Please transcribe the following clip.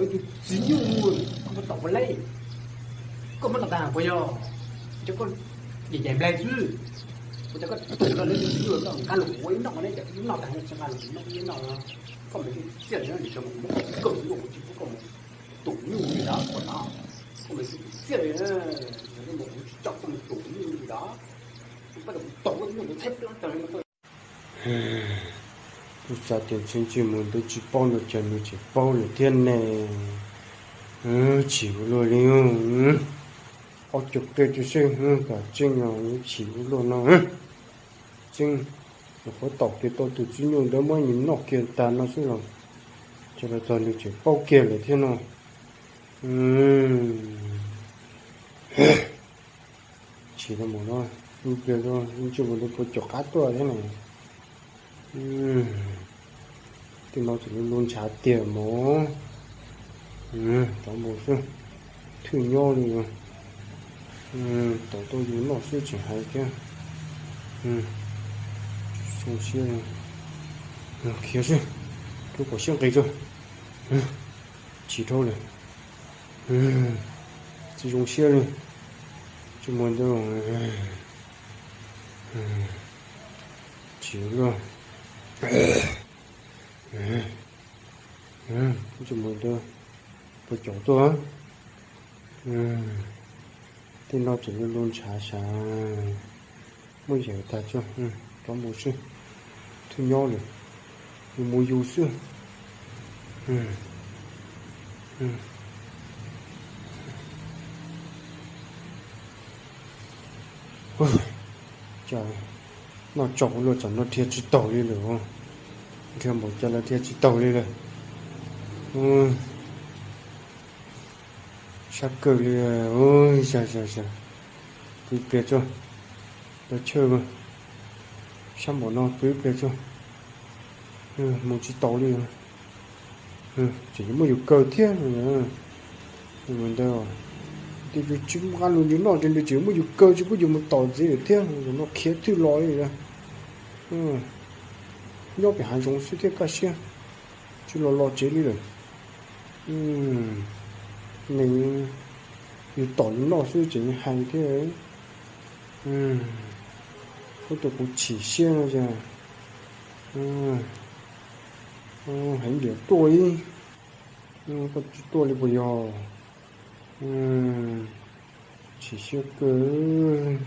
Tus txiv nyuj koj muab tom ua li, koj muab noj tag puas yog? Cov koj yeej yaim nplai xwb. Kuv cov koj tus no lawv tus txiv nyuj koj nqa los kuv ua ib noj ne, cov noj tag tsis nqa los kuv noj ib noj. Koj mas txiaj li no, koj mus tus nyuj li los koj mus tus nyuj li los koj no, koj mas txiaj li no, kuv tsis tso koj mus tus nyuj li los, kuv pab kuv tom koj tus nyuj kuv txhais plaub tag li no. Kuv xav tias ntshe ntsej muag ntawd tsis paub no ces nws tseem paub lawm thiab ne. Chim ua luaj li, ob co qia rau seb kom tseeb no, chim ua luaj no. Tseeb, nyuam qhuav tom kiag tau tus txiv nyuj ntawd muab nws noj kiag tag no xwb los, ces los txog nws tseem paub kiag lawm thiab no. Chim rau mus no, ib pliag ntsej muag ntawd puas caum qab tuaj thiab na. Tej no tseem lu lu ntshav tiag mog. Rov mus xwb, thwj nyob li. Tom tuaj yus noj xwb tseem hais thiab. Zoo siab, khiav xwb, rau kom siab nqis tso. Chim dhau lawm, tsis zoo siab li. Ntsej muag ntawd, chim luaj. Ntsej muag ntawd puas caum tuaj. Tej no tseem lu lu ntshav sav, muab yawm tag tso, rov mus xwb, thwj nyob lawm, yus mus yus xwb. Cas noj tsaus luaj tsam no dhia tsis taus li lawm. Dhia npaum cas los dhia tsis taus li lawm. Sab kawg li. Pw ib pliag tso, pw chawj, sab npaum no pw ib pliag tso, mus tsis taus li. Tseem yuav muab yus kaw thiab. Ntawd, tej tsis muaj qab lus yus noj ces nws tseem yuav muab yus kaw tsis pub yus mus tom ntxiv lawm thiab. Zaum no khiav twb los li. Nyob pem hav zoov xwb thiaj kaj siab, tsis los los tsev li lawm. Neeg yus tom yus noj xwb tseem hais thiab. Koj tus kuv chim siab no ces heev liam tuaj ib, koj tsis tuaj li puas yog? Chim siab kawg.